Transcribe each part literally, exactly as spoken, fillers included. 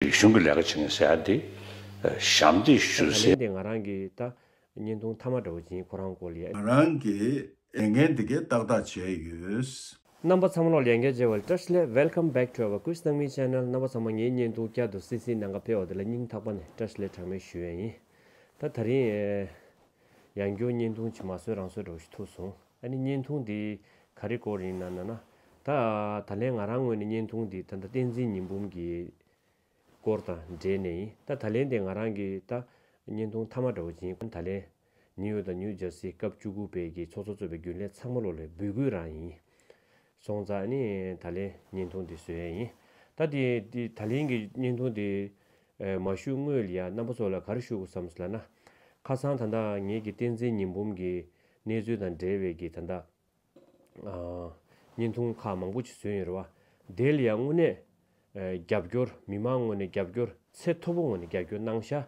རིག་གཞུང་གི་ལས་ཀ་བྱེད་མཁན་ཟེར་ཡ་དེ་ཞབས་འདེགས་ཞུ་ད་ལན་སའི་དེ་ང་རང་གི་ད་བརྙན་ཐུང་མཐའ་མ་འདྲ་བོ་ཅིག་ཡིན། ཁོ་རང་སྐོར་ལ་ཡ། ང་རང་གིས་ལས་འགན་འདི་གའི་ཏག་ཏག་བྱས་ཡོད། རྣམ་པ་ཚང་མ་ལོ་ལས་འགན་བྱེད་པ་བཀྲ་ཤིས་བདེ་ལེགས། Welcome back to our Quiz Nangmi channel. རྣམ་པ་ཚང་མ་ངའི་བརྙན་ཐུང་བསྐྱར་དུ་གསན་གཟིགས་གནང་ག་ཕེབས་པ་དེ་ལ་སྙིང་ཐག་པ་ནས་བཀྲ་ཤིས་བདེ་ལེགས་གྲངས་མེད་ཞུ་ཡ་ཡིན། ད་ད་རིང་ཡང་བསྐྱར་བརྙན་ཐུང་ཅིག་མ་བཟོས་རང་བཟོས་འདྲ་བོ་ཞིག་ཐུག་སོང་། ཨ་ནི་བརྙན་ཐུང་འདི་ག་རེ་སྐོར་ཡིན་ན་ན་ན། ད་ད་ལན་ང་རང་ངོས་ནས་བརྙན་ཐུང་འདི་ད་ལྟ་བསྟན་འཛིན་ཉི་འབུམ་གྱི་སྐོར་དང་འབྲེལ་ནས་ཡིན། ད་ད་ལན་དེ་ང་རང་གི་ད་བརྙན་ཐུང་མཐའ་མ་འདྲ་བོ་ཅིག་ཡིན། ད་ལན་ནིའུ་ཡོག་དང་ནིའུ་ཇར་སི་སྐབས་བཅུ་དགུ་པའི་གི་ཚོགས་གཙོ་གཙོས་པའི་རྒྱུན་ལས་ཚང་མ་ལོ་ལ་འབོད་སྐུལ་རང་ཡིན། སོང་ཙང་ནི་ད་ལན་བརྙན་ཐུང་འདི་བཟོ་ཡས་ཡིན། ད་དེ་དེ་ད་ལན་གྱི་བརྙན་ཐུང་འདི་ཨེ་མ་ཞུ་སྔོན་ལ་ཡ་རྣམ་པ་ཚོ་ལ་ག་རེ་ཞུ་དགོས་བསམ་སོང་ལབ་ན། ཁ་སང་ད་ལྟ་ངེད་ཀྱི་བསྟན་འཛིན་ཉི་འབུམ་གྱི་གནས་ཚུལ་དང་འབྲེལ་བའི་གི་ད་ལྟ་ཨ་བརྙན་ཐུང་ཁག་མང་པོ་ཅིག་བཟོས་ཡོད་རེད་བ། དེ་ལ་ཡང་དངོས་གནས་ཨ་རྒྱབ་སྐྱོར་མི་མང་ངོས་ནས་རྒྱབ་སྐྱོར་ཚད་མཐོ་པོ་ངོས་ནས་རྒྱབ་སྐྱོར་གནང་ཤག་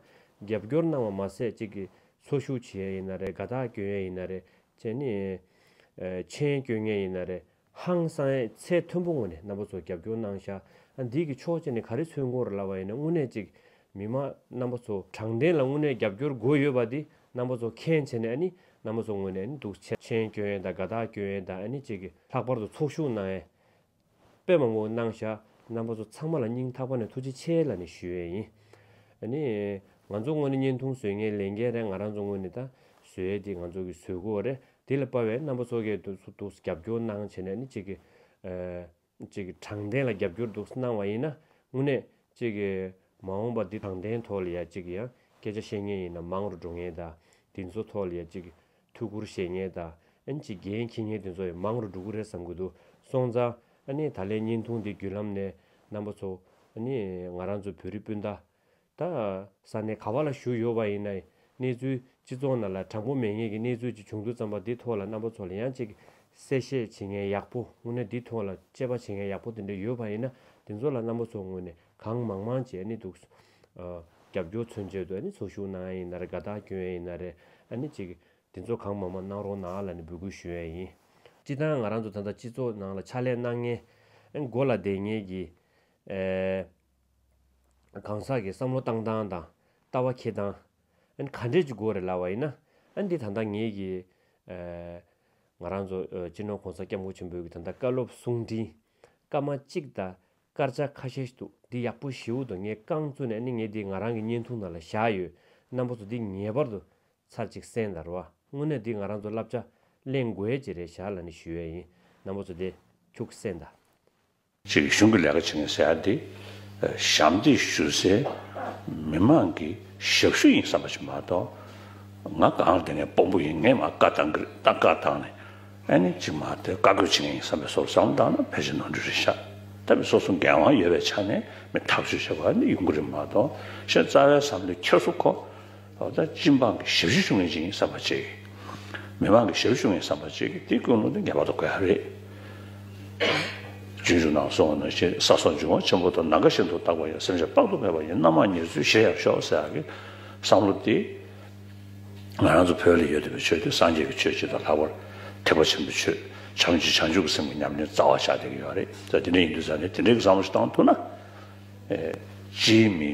རྒྱབ་སྐྱོར་གནང་བ་མ་ཟད་གཅིག་གི་འཚོ་བཞུགས་བྱེད་ཡས་ཡིན་ན་རེད། དགའ་རྟགས་སྐྱོན་ཡས་ཡིན་ན་རེད། བྱས་ནས་ཨ་མཆན་སྐྱོན་མཁན་ཡིན་ན་རེད། ཧང་སང་ཡས་ཚད་མཐོན་པོ་ངོས་ནས་རྣམ་པ་ཚོ་རྒྱབ་སྐྱོར་གནང་ཤག་ཨ་འདི་གི་ཕྱོགས་གཅིག་ནས་ག་རེ་མཚོན་གྱི་ཡོད་རེད་ལབ་པ་ཡིན་ན། དངོས་གནས་གཅིག་མི་མང་རྣམ་པ་ཚོ་དྲང་བདེན་ལ་དངོས་གནས་རྒྱབ་སྐྱོར་དགོས་ཡོད་པ་འདི་རྣམ་པ་ཚོ་མཁྱེན་བྱས་ནས་ཨ་ནི་རྣམ་པ་ཚོ་ངོས་ནས་ཨ་ནི་འདུག་མཆན་སྐྱོན་ཡས་དང་དགའ་རྟགས་སྐྱོན་ཡས་དང་ཨ་ནི་གཅིག་གི་ལྷག་པར་དུ་ཚོགས་ཞུགས་གནང་ཡས་དཔེ་མང་པོ་གནང་ཤག་རྣམ་པ་ཚོ་ཚང་མ་ལ་སྙིང་ཐག་པ་ནས་ཐུགས་རྗེ་ཆེ་ལབ་ནས་ཞུ་ཡས་ཡིན། ཨ་ནི་ང་ཚོ་ངོས་ནས་བརྙན་ཐུང་བཟོ་མཁན་ལས་འགན་རེད། ང་རང་ཚོ་ངོས་ནས་ད་བཟོ་ཡས་དེ་ང་ཚོ་གི་བཟོ་དགོས་རེད། དེ་ལ་དཔག་པའི་རྣམ་པ་ཚོ་གིས་འདུག་འདུག་རྒྱབ་སྐྱོར་གནང་བྱས་ནས་ཨ་ནི་གཅིག་གི་ཨ་གཅིག་གི་དྲང་བདེན་ལ་རྒྱབ་སྐྱོར་འདུག་གནང་བ་ཡིན་ན། དངོས་གནས་གཅིག་གི་མ་འོངས་པ་འདི་དྲང་བདེན་ཐོག་ལ་ཡ་གཅིག་གི་ཡང་སྐད་ཆ་བཤད་མཁན་ཡིན་ན་མང་རུ་འགྲོ་མཁན་དང་། དེ་ཚོ་ཐོག་ལ་ཡ་གཅིག་གི་ཐུགས་ཁུར་བཞེས་མཁན་དང་། ཨ་ནི་གཅིག་འགན་འཁྱེར་མཁན་དེ་ཚོ་ཡང་མང་རུ་འགྲོ་གི་རེད་བསམ་གྱི་འདུག་སོང་ཙང་ཨ་ནི་ད་ལན་བརྙན་ཐུང་འདི་བརྒྱུད་ལམ་ནས་རྣམ་པ་ཚོ་ཨ་ནི་ང་རང་ཚོ་བོད་རིགས་སྤུན་ཟླ་ད་ས་གནས་ག་བ་ལ་བཞུགས་ཡོད་པ་ཡིན་ན་གནས་ཚུལ་སྤྱི་ཚོགས་ནང་ལ་དྲང་པོ་མེད་མཁན་གྱི་གནས་ཚུལ་ཅིག་བྱུང་དུས་ཙམ་པ་འདི་ཐོག་ལ་རྣམ་པ་ཚོ་ལ་ཡང་ཅིག་གསལ་བཤད་བྱེད་མཁན་ཡག་པོ། དངོས་གནས་འདི་ཐོག་ལ་དཔྱད་པ་བྱེད་མཁན་ཡག་པོ་དེ་འདྲ་ཡོད་པ་ཡིན་ན། དེ་ཚོ་ལ་རྣམ་པ་ཚོ་ངོས་ནས་གང་མང་མང་བྱས་ནས་འདུག་ཨ་རྒྱབ་སྐྱོར་མཚོན་ཆེད་དུ་ཨ་ནི་ཚོགས་ཞུགས་གནང་ཡ་ཡིན་ན་རེད། དགའ་རྟགས་སྐྱོན་ཡ་ཡིན་ན་རེད། ཨ་ནི་ཅིག་དེ་ཚོ་གང་མང་མང་གནང་རོགས་གནང་ལབ་ནས་འབོད་སྐུལ་ཞུ་ཡ་ཡིན། སྤྱིར་བཏང་ང་རང་ཚོ་ད་ལྟ་སྤྱི་ཚོགས་ནང་ལ་ཕྱག་ལས་གནང་མཁན་ཨ་ནི་སྒོ་ལ་བསྡད་མཁན་གྱི་ཨེ། གང་ཟག་གི་བསམ་བློ་བཏང་སྟངས་དང་ལྟ་བ་འཁྱེར་སྟངས་ཨ་ནི་ག་འདྲས་ཅིག་དགོས་རེད་ལབ་པ་ཡིན་ན། ཨ་ནི་འདི་ད་ལྟ་ངེད་ཀྱི་ཨ་ང་རང་ཚོ་ཨ་སྤྱི་ནོར་༸གོང་ས་༸སྐྱབས་མགོན་ཆེན་པོའི་གི་ད་ལྟ་བཀའ་སློབ་གསུང་འཕྲིན་སྐར་མ་གཅིག་དང་སྐར་ཆ་ཁ་ཤས་ཤིག་འདུག་འདི་ཡག་པོ་ཞེ་པོ་འདུག་ངས་རྐང་བཙུགས་ནས་ཨ་ནི་ངས་འདི་ང་རང་གི་བརྙན་ཐུང་ནང་ལ་བཞག་ཡོད། རྣམ་པ་ཚོ་འདི་ངེས་པར་དུ་ཚར་གཅིག་གསན་དང་རོ། དངོས་གནས་འདི་ང་རང་ཚོ་བསླབ་བྱ་ལེན་དགོས་ཡས་ཅིག་རེད་ཤག་ལབ་ནས་ཞུ་ཡས་ཡིན། རྣམ་པ་ཚོ་འདི་ཁྱུག་གསན་དང་། ཅིག་གཞུང་གི་ལས་ཀ་བྱེད་མཁན་ཟེར་ཡ་འདི་ཞབས་འདེགས་ཞུ་སའི་མི་མང་གི་ཞབས་ཞུ་ཡིན་བསམ་པ་ཞིག་མ་གཏོགས། ང་གང་ལ་དེ་ནས་དཔོན་པོ་ཡིན། ངས་མ་བཀའ་བཏང་གི་རེད། ད་བཀའ་བཏང་ནས་ཨ་ནི་ཅིག་མ་དེ་བཀའ་བཀོད་བྱེད་མཁན་ཡིན་བསམ་པའི་བཟོ་བསམ་བཏང་ན་ཕལ་ཆེར་ནོར་འཁྲུལ་རེད་ཤག་ད་མི་སོ་སོ་འགན་དབང་ཡོད་པའི་ཆ་ནས་མི་ཐག་གཅོད་བྱེད་དགོས་ཨ་ནི་ཡོང་གི་རེད་མ་གཏོགས། གཞན་རྩ་བའི་བསམ་བློའི་འཁྱེར་སོ་ཁོ། ད་སྤྱི་འབངས་ཀྱི་ཞབས་ཞུ་ཞུ་མཁན་ཅིག་ཡིན་བསམ་པ་ཅིག་མི་མང་གི་ཞབས་ཞུ་ཞུ་མཁན་བསམ་པ་ཅིག་གིས་དེའི་ཀུན་སློང་དེ་ངེས་པར་དུ་དགོས་ཡ་རེད། སྤྱོད་འཇུག་ནང་གསུངས་པ་ནང་བཞིན། ས་སོགས་འབྱུང་བ་ཆེན་པོ་དང་། ནམ་མཁའ་བཞིན་དུ་རྟག་པར་ཡང་། སེམས་ཅན་དཔག་ཏུ་མེད་པ་ཡི། རྣམ་མང་ཉེར་འཚོའི་གཞིར་ཡང་ཤོག་ཟེར་ཡག་གི་བསམ་བློ་དེ། ང་རང་ཚོ་བོད་ལ་ཡོད་བསྡད་པའི་ཆོས་དེ་སངས་རྒྱས་ཀྱི་ཆོས་སྤྱི་དང་། ལྷག་པར་ཐེག་པ་ཆེན་པོའི་ཆོས་བྱམས་ཆོས་བྱང་ཆུབ་ཀྱི་སེམས་ཀྱི་ཉམས་ལེན་རྩ་བ་ཆགས་བསྡད་ཀྱི་ཡོད་རེད། ད་དེ་འདྲ་ཡིན་དུས་ཙང་ནས་དེ་འདྲའི་བསམ་བློ་ཞིག་བཏང་ཐུབ་ན། ཨེ། སྤྱིའི་མི་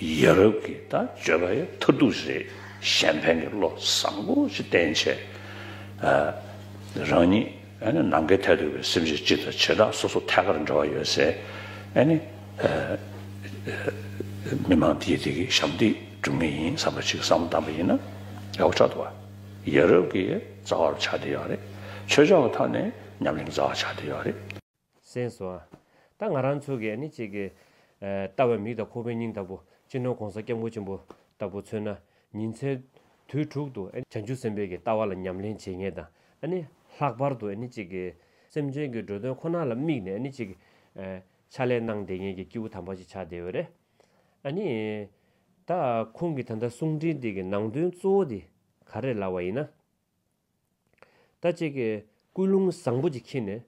ཡ་རབས་ཀྱི་ད་སྤྱོད་པ་ཡི་མཐར་ཐུག་ཞིག་རེད། གཞན་ཕན་གྱི་བློ་བཟང་པོ་ཞིག་བསྟེན་བྱས། ཨ། རང་ཉིད་ཨ་ནི་ནམ་མཁའི་མཐས་གཏུགས་པའི་སེམས་ཅན་སྤྱི་དང་བྱེ་བྲག་སོ་སོ་ཐད་ཀར་འབྲེལ་བ་ཡོད་སའི་ཨ་ནི་ཨ། མི་མང་དེ་དེ་གི་ཞབས་འདེགས་སྒྲུབ་ངེས་ཡིན་བསམ་པ་ཞིག་བསམ་བློ་བཏང་པ་ཡིན་ན་ཡག་པོ་ཆགས་འདུག་བ། ཡ་རབས་ཀྱི་རྩ་བ་ཆགས་བསྡད་ཡོད་རེད། ཆོས་ཕྱོགས་ཀྱི་ཐོག་ནས་ཉམས་ལེན་རྩ་བ་ཆགས་བསྡད་ཡོད་རེད། གསན་སོང་ཨ། ད་ང་རང་ཚོ་གི་ཨ་ནི་གཅིག་གི་ཨ་ལྟ་བའི་མིག་དང་ཁོག་པའི་སྙིང་ལྟ་བུ། སྤྱི་ནོར་༸གོང་ས་༸སྐྱབས་མགོན་ཆེན་པོ་ལྟ་བུ་མཚོན་ན། ཉིན་མཚན་དུས་དྲུག་ཏུ་ཨ་ནི་བྱང་ཆུབ་སེམས་དཔའི་གི་ལྟ་བ་ལ་ཉམས་ལེན་བྱེད་མཁན་དང་། ཨ་ནི་ལྷག་པར་དུ་ཨ་ནི་གཅིག་གི་སེམས་ཅན་གྱི་འགྲོ་དོན་ཁོ་ན་ལ་དམིགས་ནས་ཨ་ནི་གཅིག་གི་ཨ་ཕྱག་ལས་གནང་བསྡད་མཁན་གྱི་སྐྱེས་བུ་དམ་པ་ཞིག་ཆགས་བསྡད་ཡོད་རེད། ཨ་ནི་ད་ཁོང་གི་ད་ལྟ་གསུང་འཕྲིན་འདི་གི་ནང་དོན་གཙོ་བོ་དེ་ག་རེ་ལབ་པ་ཡིན་ན། ད་ཅིག་གི་ཀུན་སློང་བཟང་པོ་ཅིག་འཁྱེར་ནས།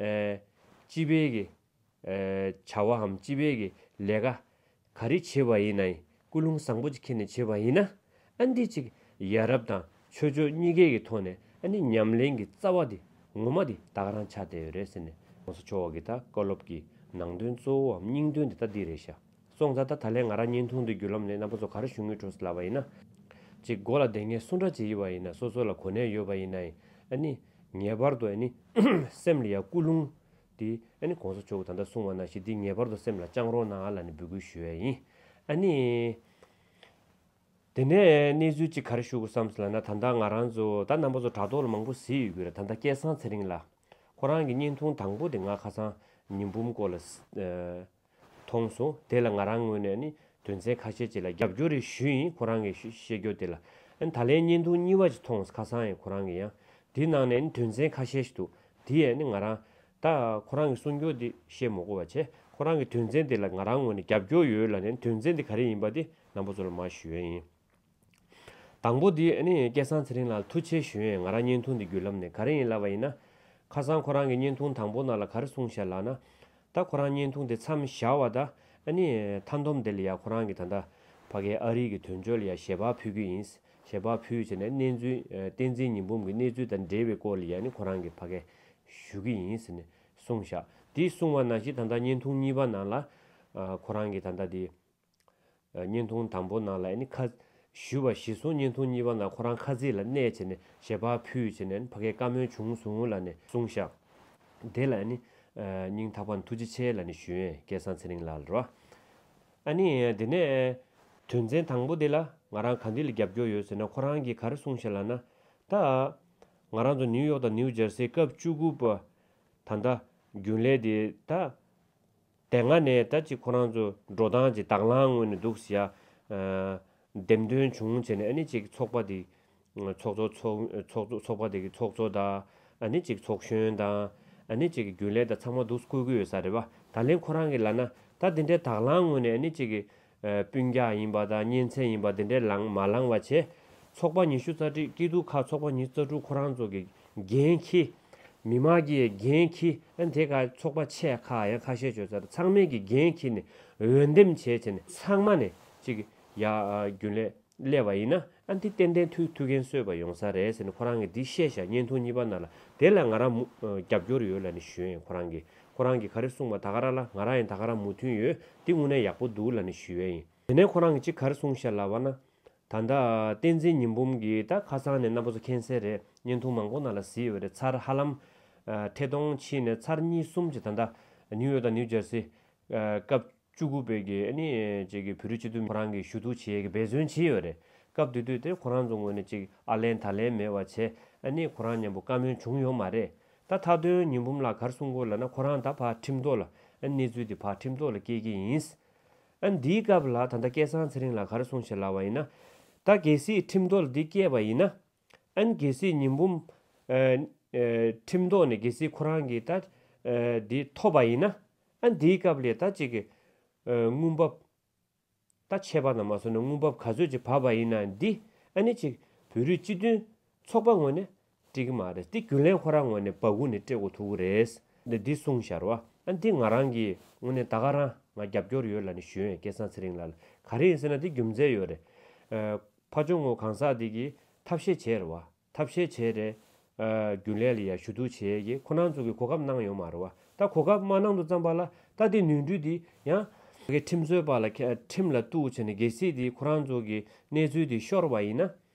ཨེ། སྤྱི་པའི་གི་ཨེ་བྱ་བའམ་སྤྱི་པའི་གི་ལས་ཀ་ག་རེ་བྱེད་པ་ཡིན་ན་ཡང་ཀུན་སློང་བཟང་པོ་ཅིག་འཁྱེར་ནས་བྱེད་པ་ཡིན་ན། ཨ་འདི་ཅིག་ཡ་རབས་དང་ཆོས་ཕྱོགས་གཉིས་ཀའི་གི་ཐོག་ནས་ཨ་ནི་ཉམས་ལེན་གྱི་རྩ་བ་འདི་ངོ་མ་འདི་ད་ག་རང་ཆགས་བསྡད་ཡོད་རེད་ཟེར་ནས། ༸གོང་ས་མཆོག་གི་ད་བཀའ་སློབ་ཀྱི་ནང་དོན་གཙོ་བོའམ་སྙིང་དོན་འདི་ད་འདི་རེད་ཤག་སོང་ཙང་ད་ད་ལན་ང་རང་བརྙན་ཐུང་འདི་བརྒྱུད་ལམ་ནས་རྣམ་པ་ཚོ་ག་རེ་ཞུ་སྙིང་འདོད་ལབ་པ་ཡིན་ན། ཅིག་མགོ་ལ་བསྡད་མཁན་སུ་འདྲ་ཅིག་ཡིན་པ་ཡིན་ན། སོ་སོ་ལ་གོ་གནས་ཡོད་པ་ཡིན་ན་ཡང་ཨ་ནི་ངེས་པར་དུ་ཨ་ནི་སེམས་ལ་ཡ་ཀུན་སློང་འདི་ཨ་ནི་གོང་ས་མཆོག་གིས་ད་ལྟ་གསུངས་པ་ནང་བཞིན་འདི་ངེས་པར་དུ་སེམས་ལ་བཅངས་རོགས་གནང་ལབ་ནས་འབོད་སྐུལ་ཞུ་ཡ་ཡིན། ཨ་ནི། དེ་ནས་གནས་ཚུལ་གཅིག་ག་རེ་ཞུ་དགོས་བསམ་སོང་ལབ་ན། ད་ལྟ་ང་རང་ཚོ་ད་རྣམ་པ་ཚོ་དྲ་ཐོག་ལ་མང་པོ་གཟིགས་ཡོད་ཀྱི་རེད། ད་ལྟ་སྐལ་བཟང་ཚེ་རིང་ལགས་ཁོ་རང་གི་བརྙན་ཐུང་དང་པོ་དེ་ང་ཁ་སང་ཉི་འབུམ་སྐོར་ལ་ཨ་མཐོང་སོང་། དེ་ལ་ང་རང་ངོས་ནས་ནི་དོན་ཚན་ཁ་ཤས་ཅིག་ལ་རྒྱབ་སྐྱོར་རེ་ཞུས་ཡིན། ཁོ་རང་གིས་ཞུ་བཤད་རྒྱུ་དེ་ལ། ཨ་ནི་ད་ལན་བརྙན་ཐུང་གཉིས་པ་ཅིག་མཐོང་། ཁ་སང་ཡང་ཁོ་རང་གིས་ཡང་དེའི་ནང་ནས་ནི་དོན་ཚན་ཁ་ཤས་ཤིག་འདུག། དེ་ཡང་ནི་ང་རང་ད་ཁོ་རང་གིས་གསུང་རྒྱུ་དེ་བཤད་མ་དགོས་པ་བྱས། ཁོ་རང་གི་དོན་ཚན་དེ་ལ་ང་རང་ངོས་ནས་རྒྱབ་སྐྱོར་ཡོད་ལབ་ནས་དོན་ཚན་དེ་ག་རེ་ཡིན་པ་དེ་རྣམ་པ་ཚོ་ལ་མར་ཞུ་ཡ་ཡིན། དང་པོ་དེ་ཨ་ནི་སྐལ་བཟང་ཚེ་རིང་ལགས་ལ་ཐུགས་རྗེ་ཆེ་ཞུ་ཡ་ཡིན། ང་རང་བརྙན་ཐུང་དེ་བརྒྱུད་ལམ་ནས། ག་རེ་ཡིན་ལབ་པ་ཡིན་ན། ཁ་སང་ཁོ་རང་གི་བརྙན་ཐུང་དང་པོ་ནང་ལ་ག་རེ་གསུངས་ཤག་ལབ་ན། ད་ཁོ་རང་བརྙན་ཐུང་དེ་མཚམས་བཞག་པ་དང་ཨ་ནི་མཐའ་སྡོམ་དེ་ལ་ཡ་ཁོ་རང་གིས་ད་ལྟ་ཕ་གའི་ཨ་རི་གི་དོན་གཅོད་ལ་ཡ་ཞལ་པར་ཕུལ་གྱི་ཡིན། ཞལ་པར་ཕུལ་བྱས་ནས་གནས་ཚུལ་ཨ་བསྟན་འཛིན་ཉི་འབུམ་གྱི་གནས་ཚུལ་དང་འབྲེལ་བའི་སྐོར་ལ་ཡ་ནི་ཁོ་རང་གིས་ཕ་གའི་ཞུ་གི་ཡིན་ཟེར་ནས་གསུངས་ཤག། དེ་གསུངས་པ་ནང་བཞིན་ད་ལྟ་བརྙན་ཐུང་གཉིས་པ་ནང་ལ་ཨ་ཁོ་རང་གིས་ད་ལྟ་དེ་བརྙན་ཐུང་དང་པོ་ནང་ལ་ཨ་ནི་ཁ་ཞུས་པ་གཞིར་བཟུང་། བརྙན་ཐུང་གཉིས་པ་ནང་ཁོ་རང་ཁ་ཚིག་ལ་གནས་བྱས་ནས་ཞལ་པར་ཕུལ་བྱས་ནས་ཕ་གིར་བཀའ་མོལ་བྱུང་སོང་ལབ་ནས་གསུངས་ཤག། དེ་ལ་ཨ་ནི་ཨ་སྙིང་ཐག་པ་ནས་ཐུགས་རྗེ་ཆེ་ལབ་ནས་ཞུ་ཡིན། སྐལ་བཟང་ཚེ་རིང་ལགས་ལ་རོ། ཨ་ནི་དེ་ནས་དོན་ཚན་དང་པོ་དེ་ལ་ང་རང་ག་འདི་ལ་རྒྱབ་སྐྱོར་ཡོད་ཟེར་ན། ཁོ་རང་གིས་ག་རེ་གསུངས་ཤག་ལབ་ན། ད་ང་རང་ཚོ་ནིའུ་ཡོག་དང་ནིའུ་ཇར་སི་སྐབས་བཅུ་དགུ་པ་ད་ལྟ་རྒྱུན་ལས་དེ་ད། དེ་སྔ་ནས་ད་ཅིག་ཁོ་རང་ཚོ་འགྲོ་སྟངས་ཅིག་དང་བླངས་ངོས་ནས་འདུག་ཟེར་ཡ། ཨ་འདེམས་ཐོན་བྱུང་བྱས་ནས་ཨ་ནི་ཅིག་ཚོགས་པ་དེ་ཚོགས་གཙོ་ཚོགས་ཚོགས་གཙོ་ཚོགས་པ་དེ་གི་ཚོགས་གཙོ་དང་ཨ་ནི་ཅིག་ཚོགས་གཞོན་དང་ཨ་ནི་ཅིག་རྒྱུན་ལས་དང་ཚང་མ་འདུག་བསྐོ་གི་ཡོད་ས་རེད་པ། ད་ལན་ཁོ་རང་གིས་ལབ་ན་ད་དེ་འདྲའི་དང་བླངས་ངོས་ནས་ཨ་ནི་ཅིག་གི་ཨ་སྤུན་ཀྱག་ཡིན་པ་དང་གཉེན་ཚན་ཡིན་པ་དེ་འདྲའི་ལངས་མ་ལངས་པ་བྱས། ཚོགས་པ་ཉི་ཤུ་རྩ་དྲུག་སྐྱིད་སྡུག་ཁག་ཚོགས་པ་ཉི་ཤུ་རྩ་དྲུག་ཁོ་རང་ཚོ་གི་འགན་འཁྱེར། མི་མང་གི་འགན་འཁྱེར། ཨ་དེ་ག་ཚོགས་པ་ཆེ་ཁག་ཡང་ཁ་ཤས་ཡོད་ས་རེད། ཚང་མས་ཀྱི་འགན་འཁྱེར་ནས་འོས་འདེམས་བྱས་བྱས་ནས་ཚང་མ་ནས་ཅིག་ཡ་རྒྱུན་ལས་སླེབས་པ་ཡིན་ན། ཨ་འདི་ཏན་ཏན་ཐུགས་ཐུགས་འགན་གསོས་པ་ཡོང་ས་རེད་ཟེར་ནས་ཁོ་རང་གིས་འདི་བཤད་ཤག། བརྙན་ཐུང་གཉིས་པ་ནང་ལ། དེ་ལ་ང་རང་མུ་ཨ་རྒྱབ་སྐྱོར་ཡོད་ལབ་ནས་ཞུས་ཡིན། ཁོ་རང་གིས་ཁོ་རང་གིས་ག་རེ་གསུངས་པ་ད་ག་རང་ལ་ང་རང་ཡང་ད་ག་རང་མོས་མཐུན་ཡོད། འདི་དངོས་གནས་ཡག་པོ་འདུག་ལབ་ནས་ཞུས་ཡིན། དེ་ནས་ཁོ་རང་གིས་ཅིག་ག་རེ་གསུངས་ཤག་ལབ་པ་ན། ད་ལྟ་བསྟན་འཛིན་ཉི་འབུམ་གྱིས་ད་ཁ་སང་ནས་རྣམ་པ་ཚོ་མཁྱེན་གསལ་རེད། བརྙན་ཐུང་མང་པོ་ནང་ལ་གཟིགས་ཡོད་རེད། ཚར་ཧ་ལམ་ཨ་ཐད་གཏོང་ཕྱིན་ནས་ཚར་གཉིས་གསུམ་ཅིག་ད་ལྟ་ནིའུ་ཡོག་དང་ནིའུ་ཇར་སི་ཨ་སྐབས་བཅུ་དགུ་པའི་གི་ཨ་ནི་ཅིག་གི་བོད་རིགས་སྤྱི་འཐུས་ཁོ་རང་གིས་ཞུ་གཏུག་བྱེད་ཡས་ཀྱི་འབད་བརྩོན་བྱས་ཡོད་རེད། སྐབས་དེ་དུས་དེ་ཁོ་རང་ཚོ་ངོས་ནས་ཅིག་ཨ་ལན་ད་ལན་མེད་པ་བྱས། ཨ་ནི་ཁོ་རང་མཉམ་པོ་བཀའ་མོལ་བྱུང་ཡོད་མ་རེད། ད་མཐའ་དོན་ཉི་འབུམ་ལགས་ག་རེ་གསུང་གི་ཡོད་ལབ་ན། ཁོ་རང་ད་ཕར་ཁྲིམས་ཐོག་ལ་ཨ་གནས་ཚུལ་དེ་ཕར་ཁྲིམས་ཐོག་ལ་སྐྱེལ་གྱི་ཡིན། ཨ་ནི་འདིའི་སྐབས་ལ་ད་ལྟ་སྐལ་བཟང་ཚེ་རིང་ལགས་ག་རེ་གསུངས་ཤག་ལབ་པ་ཡིན་ན། ད་གལ་སྲིད་ཁྲིམས་ཐོག་ལ་འདི་སྐྱེལ་བ་ཡིན་ན། ཨ་ནི་གལ་སྲིད་ཉི་འབུམ་ཨ་ཨ་ཁྲིམས་ཐོག་ནས་གལ་སྲིད་ཁོ་རང་གིས་ད་ཨ་འདི་ཐོབ་པ་ཡིན་ན། ཨ་ནི་འདིའི་སྐབས་ལ་ད་ཅིག་གི་ཨ་དངུལ་འབབ། ད་ཆད་པ་ན་མ་སོང་ན་དངུལ་འབབ་ག་ཚོད་ཅིག་བབས་པ་ཡིན་ན་འདི་ཨ་ནི་ཅིག་བོད་རིགས་སྤྱི་མཐུན་ཚོགས་པ་ངོས་ནས་སྤྲད་ཀྱི་མ་རེད། འདི་རྒྱུན་ལས་ཁོ་རང་ངོས་ནས་སྦ་ཁུག་ནས་སྤྲད་དགོས་ཐུག་གི་རེད། འདི་འདི་གསུངས་ཤག་རེད་པ། ཨ་འདི་ང་རང་གིས་དངོས་གནས་ད་ག་རང་ང་རྒྱབ་སྐྱོར་ཡོད་ལབ་ནས་ཞུས་ཡོད། སྐལ་བཟང་ཚེ་རིང་ལགས་ལ། ག་རེ་ཡིན་ཟེར་ན་འདི་རྒྱུ་མཚན་ཡོད་རེད། ཨ་ཕ་ཇོ་ངོ་གང་ཟག་འདི་གིས་ཐབས་ཤེས་བྱས་རེད་པ། ཐབས་ཤེས་བྱས་རེད། ཨ་རྒྱུན་ལས་ལ་ཡ་ཞུ་གཏུག་བྱེད་ཡས་ཀྱི་ཁོ་རང་ཚོ་གི་གོ་སྐབས་གནང་ཡོད་མ་རེད་པ། ད་གོ་སྐབས་མ་གནང་དུས་ཙམ་པ་ལ་ད་དེ་ནོར་འཁྲུལ་དེ་ཡང་ཁྲིམས་རྩོད་པ་ལ་ཁ་ཁྲིམས་ལ་གཏུག་བྱས་ནས་གལ་སྲིད་དེ་ཁོ་རང་ཚོ་གི་གནས་ཚུལ་དེ་ཤོར་བ་ཡིན་ན།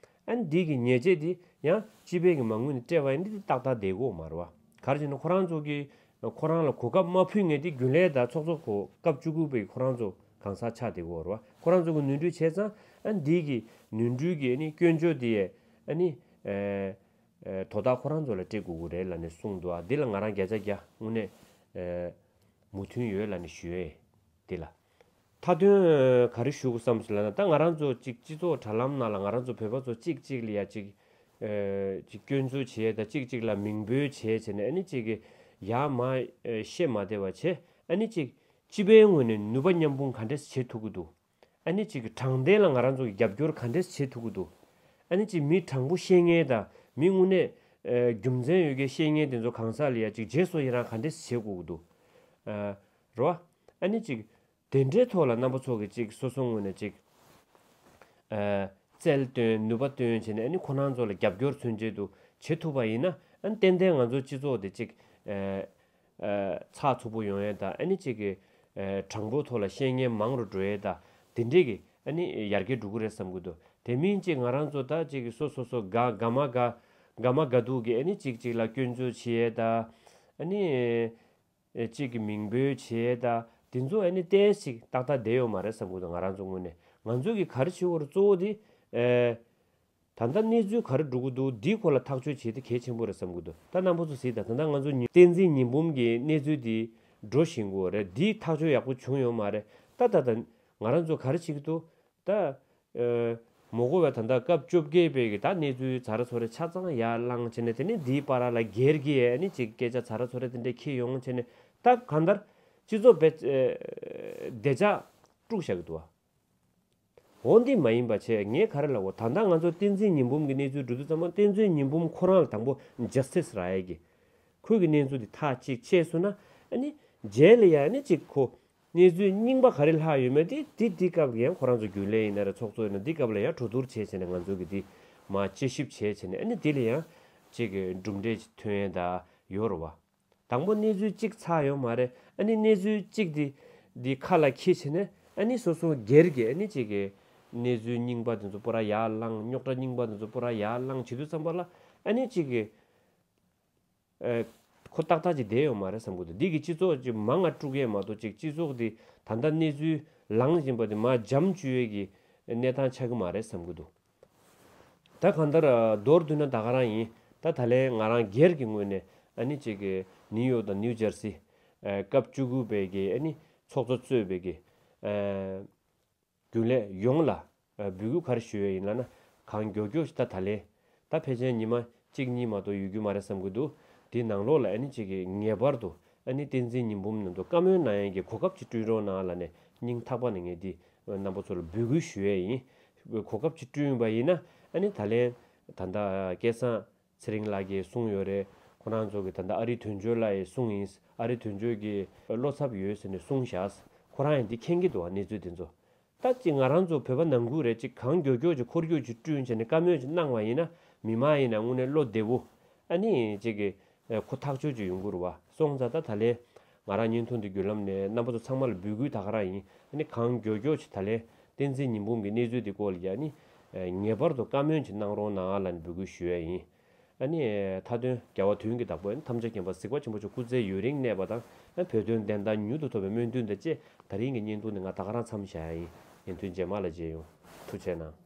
ཨ་ནི་འདི་གི་ཉེས་ཆད་དེ་ཡང་སྤྱི་པའི་གི་མ་དངུལ་ནས་སྤྲད་པ་ཡིན་ན་དེ་ཏག་ཏག་བསྡད་ཀྱི་ཡོད་མ་རེད་པ། ག་རེ་བྱས་ན་ཁོ་རང་ཚོ་གི་ཁོ་རང་ལ་གོ་སྐབས་མ་ཕུལ་མཁན་དེ་རྒྱུན་ལས་དང་ཚོགས་གཙོ་ཁོ་སྐབས་བཅུ་དགུ་པའི་ཁོ་རང་ཚོ་གང་ཟག་ཆགས་བསྡད་ཀྱི་ཡོད་རེད་པ། ཁོ་རང་ཚོ་གི་ནོར་འཁྲུལ་བྱས་ཙང་ཨ་ནི་འདི་གི་ནོར་འཁྲུལ་གི་ཨ་ནི་སྐྱོན་བརྗོད་དེ་ཨ་ནི་ཨ་ཨ་དོ་བདག་ཁོ་རང་ཚོ་ལ་སྤྲད་དགོས་ཀྱི་རེད་ལབ་ནས་གསུངས་འདུག། ཨ་འདི་ལ་ང་རང་བརྒྱ་ཆ་བརྒྱ་དངོས་གནས་ཨ་མོས་མཐུན་ཡོད་ལབ་ནས་ཞུ་ཡས་འདི་ལ། མཐའ་དོན་ག་རེ་ཞུ་དགོས་བསམ་སོང་ལབ་ན། ད་ང་རང་ཚོ་གཅིག་སྤྱི་ཚོགས་དྲ་ལམ་ནང་ལ་ང་རང་ཚོ་བོད་པ་ཚོ་གཅིག་གཅིག་ལ་ཡ་གཅིག་ཨ་གཅིག་སྐྱོན་འཛུགས་བྱས་དང་གཅིག་གཅིག་ལ་མིང་འབོད་བྱས་བྱས་ནས་ཨ་ནི་གཅིག་གི་ཡ་མ་ཨ་བཤད་མ་བསྡད་པ་བྱས། ཨ་ནི་གཅིག་སྤྱི་པའི་ངོས་ནས་ནུས་པ་མཉམ་སྤུངས་ག་འདྲས་བྱེད་ཐུབ་ཀྱི་འདུག། ཨ་ནི་གཅིག་གི་དྲང་བདེན་ལ་ང་རང་ཚོ་གི་རྒྱབ་སྐྱོར་ག་འདྲས་བྱེད་ཐུབ་ཀྱི་འདུག། ཨ་ནི་གཅིག་མི་དྲང་པོ་བཤད་མཁན་དང་མི་དངོས་གནས་ཨ་རྒྱུ་མཚན་ཡོད་མཁན་བཤད་མཁན་དེ་ཚོ་གང་ཟག་ལ་ཡ་གཅིག་རྗེས་སུ་ཡི་རང་ག་འདྲས་བྱེད་དགོས་ཀྱི་འདུག། ཨ་རེད་པ། ཨ་ནི་གཅིག་དེ་འདྲའི་ཐོག་ལ་རྣམ་པ་ཚོ་གི་གཅིག་སོ་སོ་ངོས་ནས་གཅིག་ཨ་རྩལ་བཏོན། ནུས་པ་བཏོན་བྱས་ནས་ཨ་ནི་ཁོ་རང་ཚོ་ལ་རྒྱབ་སྐྱོར་མཚོན་བྱེད་དུ་བྱེད་ཐུབ་པ་ཡིན་ན། ཨ་ནི་ཏན་ཏན་ང་ཚོ་སྤྱི་ཚོགས་དེ་གཅིག་ཨ་ཨ་ཚགས་ཚུད་པོ་ཡོང་ཡས་དང་། ཨ་ནི་གཅིག་གི་ ཨེ་དྲང་པོ་ཐོག་ལ་བཤད་མཁན་མང་རུ་འགྲོ་ཡས་དང་དེ་འདྲས་ཀྱི་ཨ་ནི་ཡར་རྒྱས་འགྲོ་གི་རེད་བསམ་གི་འདུག་དེ་མིན་གཅིག་ང་རང་ཚོ་ད་གཅིག་གི་སོ་སོ་སོ་དགའ་དགའ་མ་དགའ་དགའ་མ་དགའ་སྡུག་གི་ཨ་ནི་གཅིག་གཅིག་ལ་སྐྱོན་བརྗོད་བྱེད་ཡས་དང་ཨ་ནི་ཨེ་གཅིག་གི་མིང་འབོད་བྱེད་ཡས་དང་དེ་ཚོ་ཨ་ནི་ཏོག་ཙམ་ཏག་ཏག་བསྡད་ཡོད་མ་རེད་བསམ་གི་འདུག་ང་རང་ཚོ་ངོས་ནས་ང་ཚོ་གི་ག་རེ་བྱེད་དགོས་རེད། གཙོ་བོ་དེ་ཨེ། ད་ལྟ་གནས་ཚུལ་ག་རེ་འགྲོ་གི་འདུག་འདིའི་སྐོར་ལ་ཐག་གཅོད་བྱེད་དེ་གལ་ཆེན་པོ་རེད་བསམ་གི་འདུག་ད་རྣམ་པ་ཚོ་གཟིགས་དང་། ད་ལྟ་ང་ཚོ་ཉི་བསྟན་འཛིན་ཉི་འབུམ་གྱི་གནས་ཚུལ་འདི་འགྲོ་བཞིན་གི་རེད། འདིའི་ཐག་གཅོད་ཡག་པོ་བྱུང་ཡོད་མ་རེད། ད་ད་ད་ང་རང་ཚོ་ག་རེ་བྱེད་ཀྱི་འདུག་ད་ཨ་མ་འོངས་པའི་ད་ལྟ་སྐབས་བཅོ་བརྒྱད་པའི་གི་ད་གནས་ཚུལ་ཛ་ར་ཚོ་རེ་ཆ་ཚང་ཡར་བླངས་བྱས་ནས་དེ་ནས་འདིའི་བར་ལ་སྒེར་གྱི་ཨ་ནི་ཅིག་སྐད་ཆ་ཛ་ར་ཚོ་རེ་དེ་འདྲ་འཁྱེར་ཡོང་བྱས་ནས་ད་གང་ལྟར་སྤྱི་ཚོགས་བེད་ཨ་བདེ་འཇགས་དཀྲུགས་བཞག་གི་འདུག་བ། འོ་འདི་མ་ཡིན་པ་བྱས། ངས་ག་རེ་ལབ་དགོས། ད་ལྟ་ང་ཚོ་བསྟན་འཛིན་ཉི་འབུམ་གྱི་གནས་ཚུལ་འགྲོ་དུས་ཙམ་པ་བསྟན་འཛིན་ཉི་འབུམ་ཁོ་རང་ལ་དང་པོ་ཇ་སི་ཊི་སི་རག་ཡས་ཀྱི། ཁོའི་གི་གནས་ཚུལ་འདི་ཐག་གཅིག་ཆད་སོང་ན་ཨ་ནི་རྗེས་ལ་ཡང་ཨ་ནི་གཅིག་ཁོ་གནས་ཚུལ་རྙིང་པ་ག་རེ་ལྷག་ཡོད་མེད་དེ་དེ་དེ་སྐབས་ཀྱི་ཡང་ཁོ་རང་ཚོ་རྒྱུན་ལས་ཡིན་ན་རེད། ཚོགས་གཙོ་ཡིན་ན་དེ་སྐབས་ལ་ཡང་གྲོས་བསྡུར་བྱས་བྱས་ནས་ང་ཚོ་གི་དེ་མར་དཔྱད་ཞིབ་བྱས་བྱས་ནས་ཨ་ནི་དེ་ལ་ཡང་གཅིག་གི་གྲུབ་འབྲས་ཐོན་ཡས་ད་ཡོད་རེད་བ། དང་པོ་གནས་ཚུལ་གཅིག་ཚར་ཡོད་མ་རེད། ཨ་ནི་གནས་ཚུལ་གཅིག་དེ་དེ་ཁ་ལ་འཁྱེར་བྱས་ནས་ཨ་ནི་སོ་སོ་སྒེར་གྱི་ཨ་ནི་གཅིག་གི་གནས་ཚུལ་རྙིང་པ་དེ་ཚོ་པོ་ར་ཡར་བླངས། རྙོག་དྲ་རྙིང་པ་དེ་ཚོ་པོ་ར་ཡར་བླངས་བྱེད་དུས་ཙམ་པ་ལ་ཨ་ནི་གཅིག་གི་ཨ་ཁོ་ཏག་ཏག་ཅིག་བསྡད་ཡོད་མ་རེད་བསམ་གི་འདུག་འདི་གི་སྤྱི་ཚོགས་ཀྱི་མང་ང་དཀྲུག་ཡས་མ་གཏོགས་གཅིག་སྤྱི་ཚོགས་དེ་ད་ལྟ་གནས་ཚུལ་ལངས་བཞིན་པ་དེ་མར་འཇམ་བཅུག་ཡས་ཀྱི་གནས་སྟངས་ཆགས་ཀྱི་མ་རེད་བསམ་གི་འདུག་ད་གང་ལྟར་མདོར་བསྡུས་ན་ད་ག་རང་ཡིན། ད་ད་ལན་ང་རང་སྒེར་གྱི་ངོས་ནས་ཨ་ནི་གཅིག་གི་ནིའུ་ཡོག་དང་ནིའུ་ཇར་སི་སྐབས་བཅུ་དགུ་པའི་གི་ཨ་ནི་ཚོགས་གཙོ་གཙོས་པའི་གི་རྒྱུན་ལས་ཡོངས་ལ་འབོད་སྐུལ་ག་རེ་ཞུ་ཡས་ཡིན་ལབ་ན། གང་མགྱོགས་མགྱོགས་ཤིག་ད་ད་ལན་ད་ཕལ་ཆེར་ཉི་མ་གཅིག་གཉིས་མ་གཏོགས་ཡོད་རྒྱུ་མ་རེད་བསམ་གི་འདུག་དེའི་ནང་ལོགས་ལ་ཨ་ནི་གཅིག་གི་ངེས་པར་དུ་ཨ་ནི་བསྟན་འཛིན་ཉི་འབུམ་མཉམ་དུ་བཀའ་མོལ་གནང་ཡས་ཀྱི་གོ་སྐབས་ཅིག་བསྐྲུན་རོགས་གནང་ལབ་ནས་སྙིང་ཐག་པ་ནས་ངས་འདི་རྣམ་པ་ཚོ་ལ་འབོད་སྐུལ་ཞུ་ཡས་ཡིན། གོ་སྐབས་ཅིག་བསྐྲུན་པ་ཡིན་ན་ཨ་ནི་ད་ལན་ད་ལྟ་སྐལ་བཟང་ཚེ་རིང་ལགས་ཀྱིས་གསུངས་ཡོད་རེད། ཁོ་རང་ཚོ་གི་ད་ལྟ་ཨ་རི་དོན་གཅོད་ལགས་ཡིས་གསུངས་ཡིན། ཨ་རི་དོན་གཅོད་ཀྱི་བློ་འཚབ་ཡོད་ཟེར་ནས་གསུངས་བཞག་ཁོ་རང་ཡང་འདི་མཁྱེན་གྱི་འདུག་བ། གནས་ཚུལ་དེ་ཚོ་ད་ཅིག་ང་རང་ཚོ་བོད་པ་ནང་ཁུལ་རེད། ཅིག་གང་མགྱོགས་མགྱོགས་ཅིག་འཁོར་རྒྱུག་ཅིག་བསྐྲུན་བྱས་ནས་བཀའ་མོལ་ཅིག་གནང་བ་ཡིན་ན་མི་མང་ཡིན་ན་དངོས་གནས་བློ་བདེ་བོ་ཨ་ནི་ཅིག་གི་ཁོ་ཐག་ཆོད་ཅིག་ཡོང་གི་རེད་བ། སོང་ཙང་ད་ད་ལན་ང་རང་བརྙན་ཐུང་འདི་བརྒྱུད་ལམ་ནས་རྣམ་པ་ཚོ་ཚང་མ་ལ་འབོད་སྐུལ་ད་ག་རང་ཡིན། ཨ་ནི་གང་མགྱོགས་མགྱོགས་ཅིག་ད་ལན་བསྟན་འཛིན་ཉི་འབུམ་གྱི་གནས་ཚུལ་འདི་སྐོར་ལ་ཡ་ནི་ངེས་པར་དུ་བཀའ་མོལ་ཅིག་གནང་རོགས་གནང་ལབ་ནས་འབོད་སྐུལ་ཞུ་ཡ་ཡིན། ཨ་ནི་མཐའ་དོན་རྒྱལ་བ་དོན་གྱི་བདག་པོ་ཐམས་ཅད་མཁྱེན་པ་གཟིགས་པ་ཆེན་པོ་མཆོག་སྐུ་ཚེ་ཡུན་རིང་གནས་པ་དང་བོད་དོན་བདེན་མཐའ་མྱུར་དུ་ཐོབ་པའི་སྨོན་འདུན་དང་བཅས་ད་རིང་གི་བརྙན་ཐུང་འདི་ང་ད་ག་རང་མཚམས་བཞག་ཡ་ཡིན། བརྙན་ཐུང་རྗེས་མ་ལ་མཇལ་ཡོང་། ཐུགས་རྗེ་གནང་།